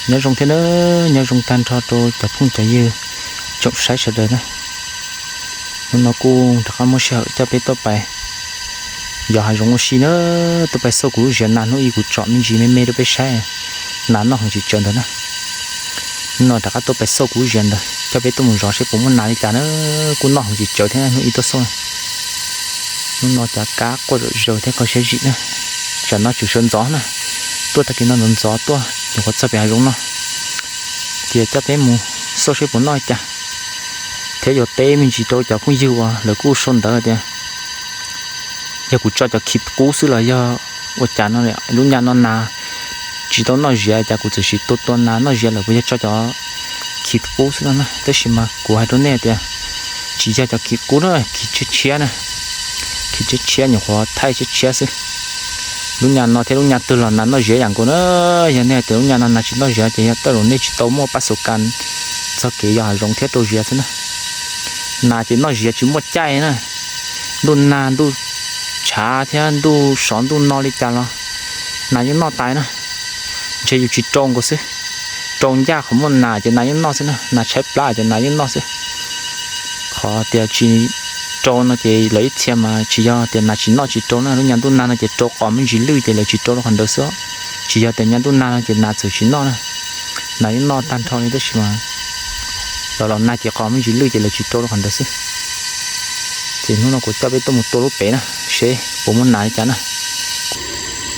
Nyob zoo thiab na, nyob zoo tag nrho rau cov phooj cov ywg tsoom saib sawv daws na. Hnub no kuj rov qab muab sij hawm coj peb tuaj pais yos hav zoov ua si na, tuaj pais xauj kuv lub ziav nas hnub ib kuv tsom me ntsis me me rau peb saib, nas noj heev tsis tsawv ntawd na. Hnub no rov qab tuaj pais xauj kuv lub ziav ntawd, coj peb tuaj mus zov seb puas muaj nas li cas na, kuj noj heev tsis tsawv thiab hnub ib tuaj xauj na. Hnub no cav kab quaj zom zaws thiab kho siab zim na, tsam no tseem sawv ntxov na, tuaj tag kis no ntxov ntxov tuaj nyuam qhuav txog pem hav zoov no, ces coj peb mus xauj seb puas noj li cas, thiab yuav teb me ntsis rau cov phooj ywg uas lawv kuj sau ntawv tias yog kuv tso cov khi qub xwb los yog ua cas no, lub nyaj no nas tsis tau noj ziav cas kuv txawm sim tua tua nas noj ziav lawm, puas yog tso cov khi qub xwb no na. Tab sis mas kuv hais rau nej tias tsis yog cov khi qub na, khi tshiab tshiab na, khi tshiab tshiab nyuam qhuav thaij tshiab tshiab xwb. Lub nyaj no thiab lub nyaj twg los nas noj ziav yam nkaus na. Yog nej hais tias lub nyaj no nas tsis noj ziav ces yog tej zaum nej tsis tau muaj pab xus kas txog kev yos hav zoov thiab rau ziav xwb na. Nas ces noj ziav tsis muaj caij na, ntuj nag ntuj tshav thiab ntuj sov ntuj no li cas los nas yeej noj tas na. Ntshe yus tsis rau nkaus xwb, rau ncaj qhov muaj nas ces nas yeej noj xwb na, nas tshaib plab ces nas yeej noj xwb. Qhov tias tsis rau no ces lawv ib txhia mas tsis yog tias nas tsis noj tsis rau na, lub nyaj ntuj nag no ces rau qos me ntsis lwj ces lawv tsis rau rau qhov ntawd xwb. Tsis yog tias nyaj ntuj nag no ces nas txawm tsis noj na, nas yeej noj tag nrho li tab sis mas los los nag ces qos me ntsis lwj ces lawv tsis rau rau qhov ntawd xwb. Ces hnub no kuv coj peb tuaj mus tua lub pem na, seb puas muaj nas li cas na.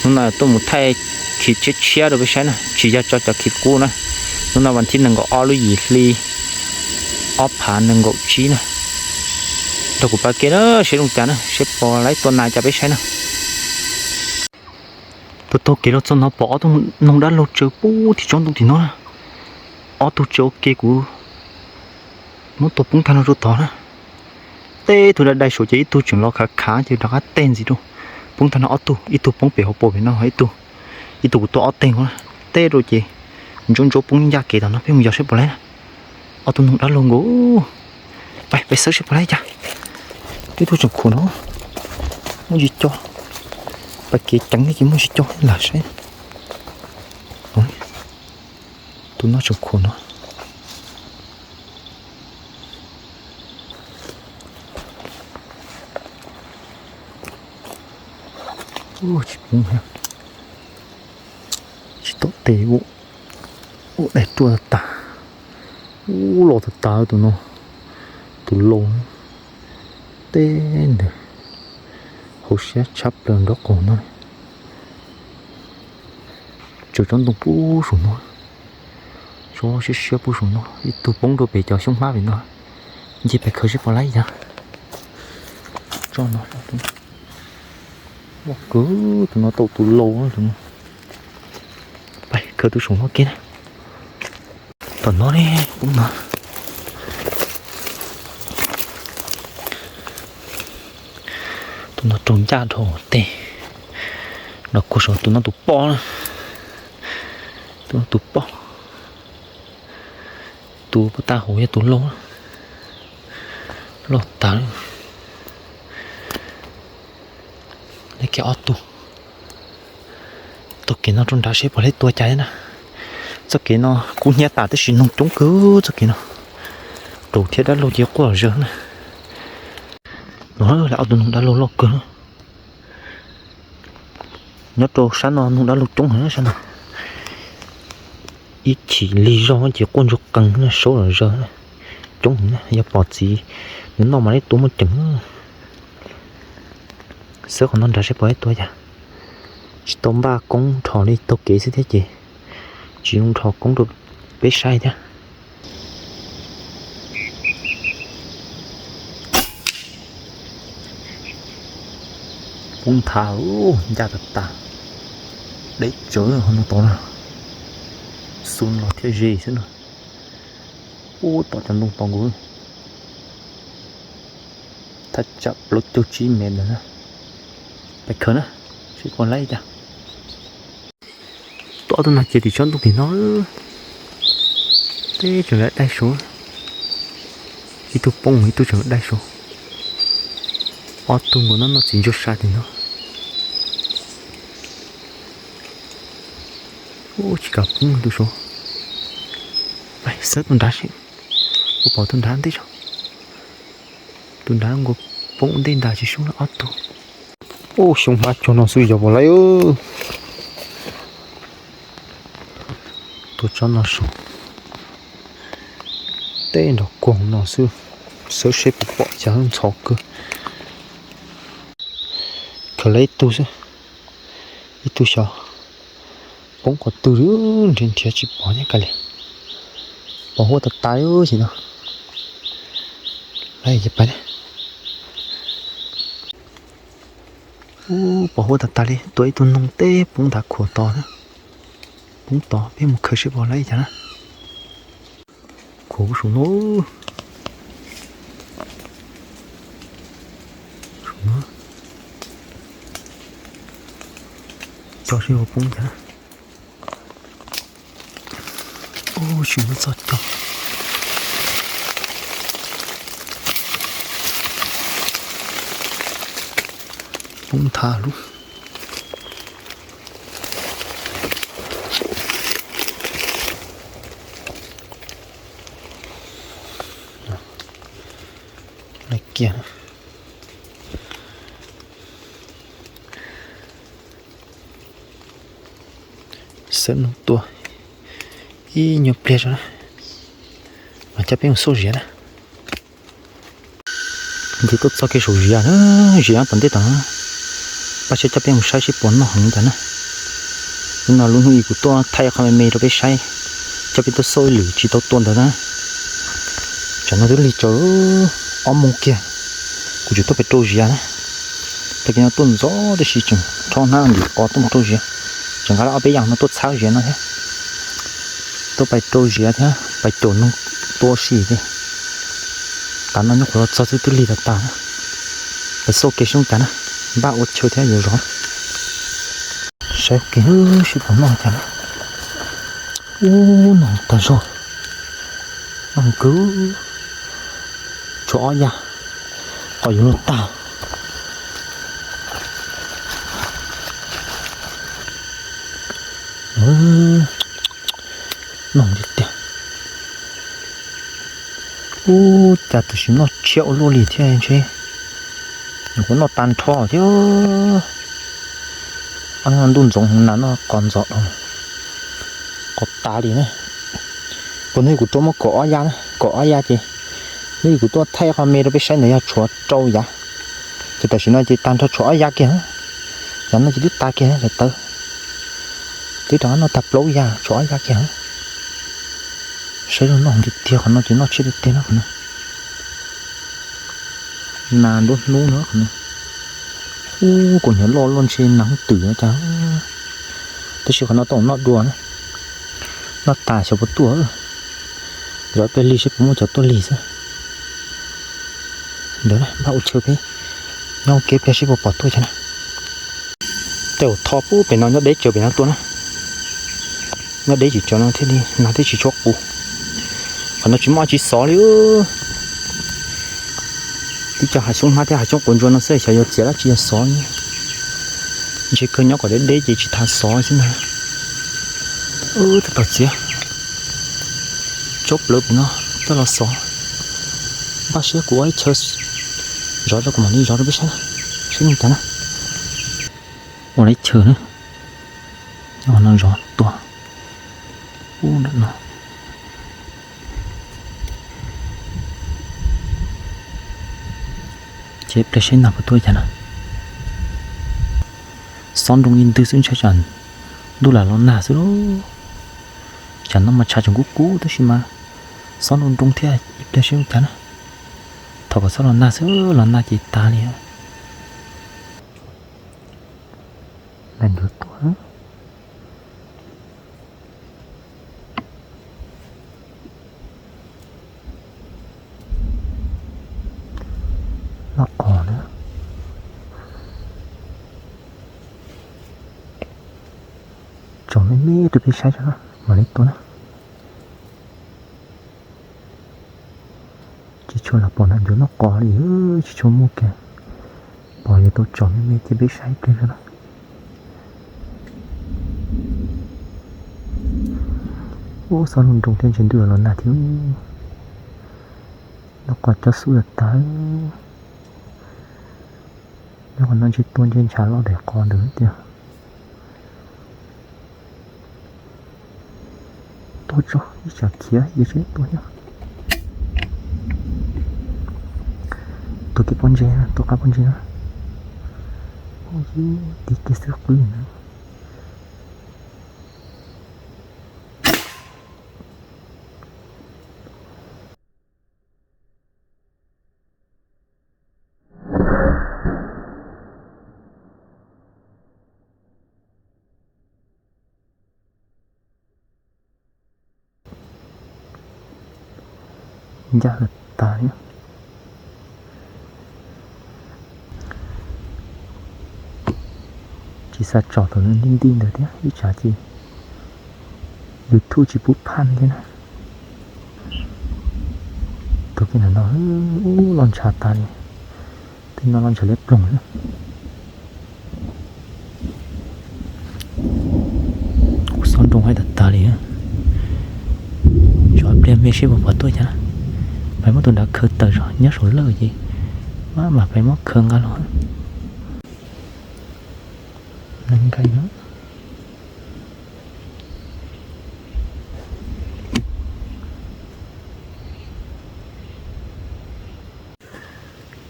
Hnub no tuaj mus thaij khi tshiab tshiab rau peb saib na, tsis yog tso cov khi qub na. Hnub no vas thib nees nkaum ob lub yim hli ob phav nees nkaum tsib na. Rau kuv pab kev na, seb zoo cas na, seb puas laib tua nas cas peb saib na. Tuaj taug kev los txog no pom ob tug noog dab laug tsaws pub tim tsob ntoo tim no na. Ob tug tsaws ua ke kuv muab tua poob tag no rau tod na. Teb tug dai dai saum ces ib tug tseem los khav khav ces rov qab teg ntxiv rau. Poob tag no ob tug, ib tug poob pem hauv paus pem no, ib tug, ib tug kuv tua ob teg no na. Teb rau ces ntsuab ntsuab poob ncaj kev tom no, peb mus yos seb puas laib na. Ob tug noog dab laug nkaus. Pais, pais xawb seb puas laib cas. Ib tug tseem khuam no, muaj tsis co. Pais kev ceev thiab ces muaj tsis co lam saib. Tus no tseem khuam no. Tsis poob thiab. Tsis tom tes ua, ua daim ruaj tas tas. Ub, los tas tas tus no, tus laus teb ntawd, hauv siab tshab plaws nraub qaum no. Tsaws tsob ntoo pub saum no, tsob siab siab pub saum no, ib tug poob rau pem cov xyoob hmab pem no. Nce pais khaws seb puas laib cas. Tso no, loj kawg tus no, tau tus laus tus no. Pais khaws tus saum no kiag na. Tom no ne, poob no. Tus no raug ncaj dhau tej. Los kua saum tus no tus poj na. Tus no tus poj. Tus puag ta hauv yog tus laus, loj tas. Neb kiag ob tug. Taug kev no rau nrad seb puas laib tua cas na. Txoj kev no kub hnyiab tas tab sis noog coob kawg txoj kev no. Raus thiab dab laug ces quaj zawg na. No lawm ob tug noog dab laug loj kawg. Nyob rau sab no noog dab laug coob heev sab no. Ib chim lig zog ces quaj ntsuag qees na, saub zom zaws na. Coob heev na, yog pom txiv nws noj mas neb tua muaj ceem. Xawb qhov no nrad seb puas laib tua cas. Tsis tau npaj koob rho li, taug kev xwb thiab ces tsis zoo rho koob rau peb saib thiab. Poob nthav, ncaj tas tas, deb tsawv hauv no tod na. Xu los thiaj ze xwb na. Ub, tom cov ntoo tod nkaus, thaj tsam plaub caug tsib mev ntawd na. Pais khaws na, seb puas laib cas. Tua ob tug no ces tim tsob ntoo tim no, teb tseem dai dai saud. Ib tug poob ib tug tseem dai saud. Ob tug nkaus no noj txiv ntsuag sa tim no. Ub, tsis kam poob tus saud. Xawb tus nrad seb, kuv pom tus nrad ntej tso. Tus nrad nkaus poob ntej ntag tsis sub na ob tug. Ub, xyoob hmab cuag no xwb yog puas laib. Tuaj tsob no saum tej nrog kuag no xwb, xawb seb puas pom cas ntxhov kawg. Khaws lawm ib tug xwb, ib tug xyov poob qhov twg li, nrhiav nrhiav tsis pom nyob kiag li. Pos huab tas tas li no. Pais, ub, pos huab tas tas li, tua ib tug noog teb poob ntav khuam tod na. Poob tod, peb mus khaws seb puas laib cas na. Khuam saum no, saum no, tso seb puas poob cas. Ub, tsis muaj txoj cog, poob nthav lub. Lawm kiag. Xawb noog tua ib nyuag pliag tso na, mas coj peb mus xauj ziav na. Nce tuaj txog kiag saum ziav na, ziav tom ntej tod na. Pab seb coj peb mus saib seb puas noj heev li cas na. Hnub no lub hnub ib kuv tuaj thaij qhov me me rau peb saib, coj peb tuaj xauj ib lwm tsis tau tua ntawd na. Tsam no twb lig tsaus ob moos kiag, kuv tseem tuaj pem rau ziav na. Tag kis no tuaj ntxov tab sis tseem rho hnab ntim qos tuaj mus rau ziav, tseem nqa ob peb yam no tuaj txhawb ziav no thiab. Tuaj pais rau ziav thiab pais caum noog tua si thiab. Tav no nyuam qhuav los txog xwb twb lig tag tag na. Pais xauj kev seb cas na, npaj ua chaw thiab yuav zov. Saib kev seb puas noj cas na. Ub, noog tag zog, noog kawg, tshuav ob yaj, qos yuav luag tag. Noog tiag tiag. Ub, cas tam sim noj tshiab ua luaj li thiab ntshe. Nyuam qhuav noj tag nrho thiab. Ob hnub ntuj ntxoov heev na, noj qos ntxov dhau, qos tas li na. Kuv hnub kuv rau muab kaum ob yaj na, kaum ob yaj ces hnub kuv tuaj thaij qhov me rau peb saib ntawd yog tshuav rau yav, ces tam sim no ces tag nrho tshuav ob yaj kiag. Yav no ces twb tas kiag sawv daws, twb rov qab noj tag plaub yaj tshuav ob yaj kiag. Saib zoo noj tiag tiag, qhov no ces noj tshiab tiag tiag na qhov no. Nas nruab hnub na qhov no. Ub, kuv hniav loj loj ntshe nas hnub twm no cas. Tab sis qhov no tau noj dua na. Noj tas xyov puas tuaj. Zov ib pliag lig seb puas muaj cov tuaj lig xwb. Ntawd na, npaj ua chaw peb nyob ua ke pliag seb puas pom tuaj cas na. Tej zaum tho pub pem no nyob deb tsawv pem no tuaj na. Nyob deb tsawv no thiaj li nas thiaj tsis tshuab qus. Qhov no tsis muaj dab tsi xov li. Tib co hav xyoob hmab thiab hav xyoob quav ntsuab no xwb, xyov yuav txiav dab tsi yog xov. Ntshe kawg nyob kom deb deb ces tsis tas xov xwb ntag. Tab tom txiav tsob plawv pem no coj los xov. Npaj siab kuv ua ib chaw zov rau kuv mam li zov rau peb saib, saib zoo cas na. Ua ib chaw na, nyob no zov tua. Ub, nram no. Ces pliag saib nas puas tuaj cas na. Xob nroo li ntwg xwb ntshai tsam ntuj lam los nag xwb lauj. Tsam no mas tshav tseem kub kub tab sis mas xob nroo nroo thiab, ib pliag saib cas na. Thov kom txhob los nag xwb, los nag ces tas li. Nas ncuav tuaj. Noj qos na. Tsom me me rau peb saib tso mam li tua na. Tsis tshua lam pom nas ncuav noj qos li, tsis tshua muaj kiag. Pom yuav tau tsom me me cia peb saib ib pliag na. Ub, xob nroos thiab ntshe ntuj yuav los nag thiab. Noj qos cob xub tas tas. Nyob qhov no ntshe tuaj ntshe ntshav loj daim qos ntawd tiag. Tuaj tso, ib tsam khiav yus tseem tuaj thiab. Tuaj kev pob ntseg, tuaj qab pob ntseg na. Ub, tib kiag xwb qwb na. Ncaj tas tas li. Tsis xav tsom tus nti nti ntawd thiab, ib tsam ces YouTube tsis pub phaj thiab na. Tus kiag ntawm no, ub, loj ntshav tas li. Tej no loj ntshav liab ploog li. Kuv xob nroos haib tas tas li. Tsov pliag me seb puas pom tuaj cas na. Peb muab tus nrad khaws tawm zog nyob saum lawj ces mam mam peb muab khaws nqa los. Nees nkaim no.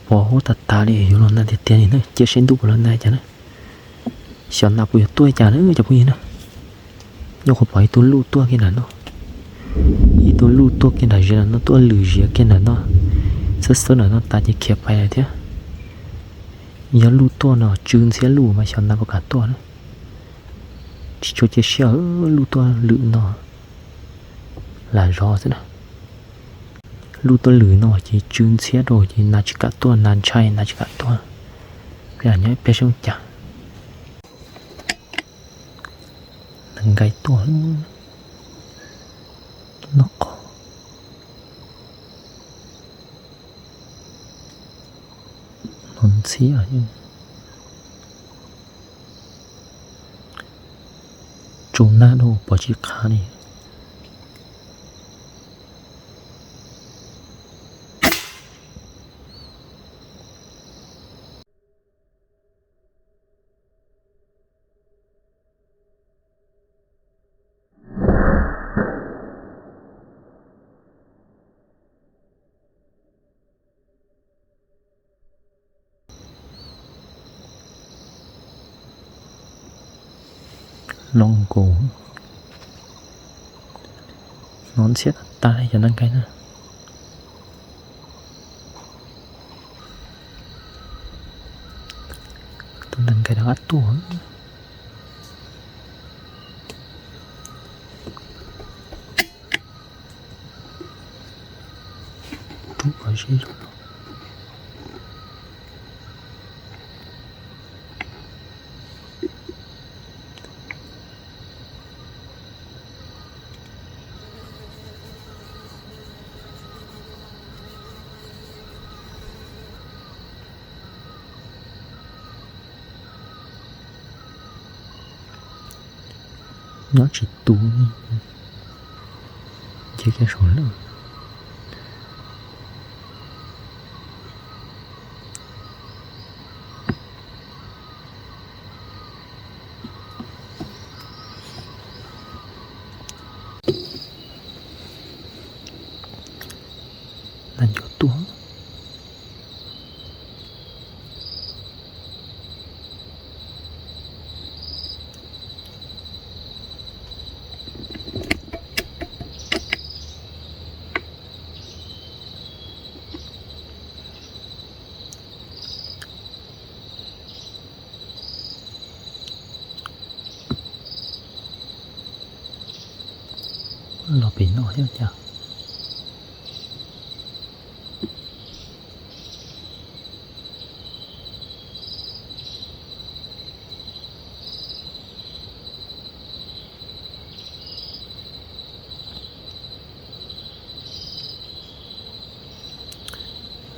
Pos huab tas tas li, yuav los nag tiag tiag li na, cia seb ntuj puas los nag cas na. Xyov nag puas yuav tuaj cas na cov phooj ywg na. Nyuam qhuav pom ib tug luj tuaj kiag nram no, ib tug luj tuaj kiag nram ziav nram no, tuaj lwm ziav kiag nram no, xawb xawb nram no tas ces khiav pais lawm thiab. Yog luj tuaj no tsw ntxhiab luj mas xyov nag puas kam tuaj na. Tsis tshua cia siab luj tuaj lwm no lam zov xwb na. Luj tuaj lwm no ces tsw ntxhiab rau ces nag tsis kam tuaj, nag ntshai nag tsis kam tuaj. Peb nyob peb saib ua cas. Nees nkaim tuaj noj qos. Hnov ntxhiab, tsaus nag dua pom tsis qha li. Loo nkaus, hnov ntxhiab tas tas li cov nees nkaim na. Tus nees nkaim rov qab tuaj. Rub qhov zeb zoo. Nyob tsis tus li, nce kiag saum lawm. Nag ncuav tuaj. Los pem no thiab cas.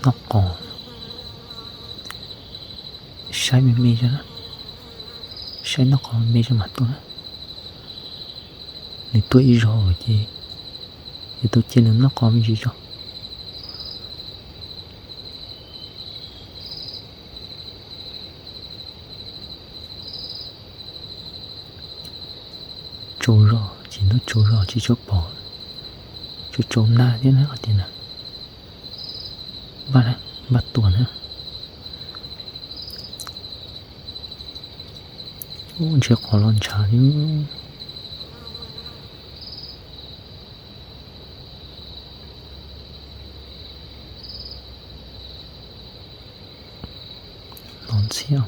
Noj qos, saib me me, saib noj qos me me mam tuaj na. Nws tuaj ib zaug ces, ces tau cia nws noj qos me ntsis tso. Tsaus zog ces ntuj tsaus zog ces tsuas pom, tsuas tsaus nag thiab na qhov tias na. Npaj na, npaj tuaj na. Ub, ntshe qos los ntshav li. Los ntxhiab.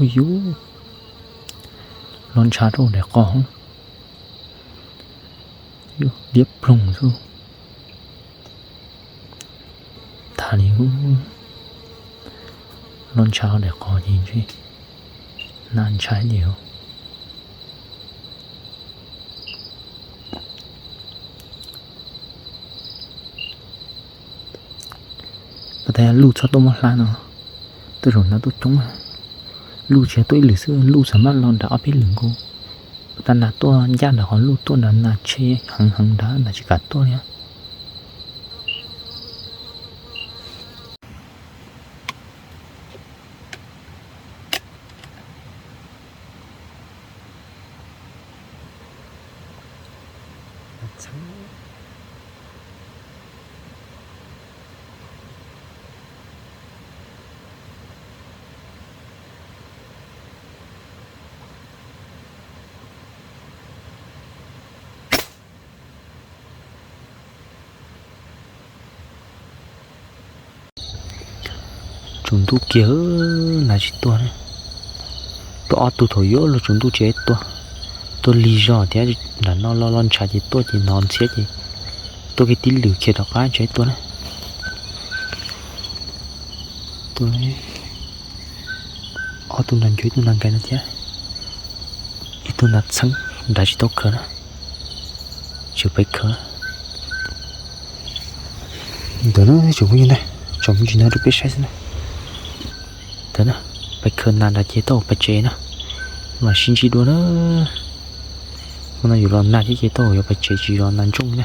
Ua yus, los ntshav rau daim qos, diab ploog xwb. Tham li, los ntshav daim qos ces ntshe nas ntshai li os. Pas tas luj txhob tuaj muab hlab no, tuaj zaum hlab tuaj coob. Luj tsis yog tuaj ib lwm xwb, luj xam maj los nram ob peb lwm nkaus. Pas tas nas tuaj ncaj nram qhov luj tuaj nrad, nas tsheb heev heev nrad, nas tsis kam tuaj li. Tsaus ntuj kiag, nas tsis tuaj. Tuaj ob tug thaum yuav luag tsaus ntuj tsis tuaj. Tuaj lig zog thiab, nram no los los ntshav ces tuaj ces hnov ntxhiab ces tuaj kiag tib lwm khiav rov qab tsis tuaj na. Tuaj ob tug nrad ncuav, ib tug nrad nkais no thiab, ib tug nrad txheeb nrad tsis tau khaws na. Tseem pais khaws. Ntawd na tsoom phooj ywg na, tsom me ntsis no rau peb saib xwb na. Ntawd na, pais khaws nas nrad ces tau pais tsev na. Mam sib ntsib dua na. Hmo no yuav los nag thiab ces tau yuav pais tsev tsis zov nas ntsooj na.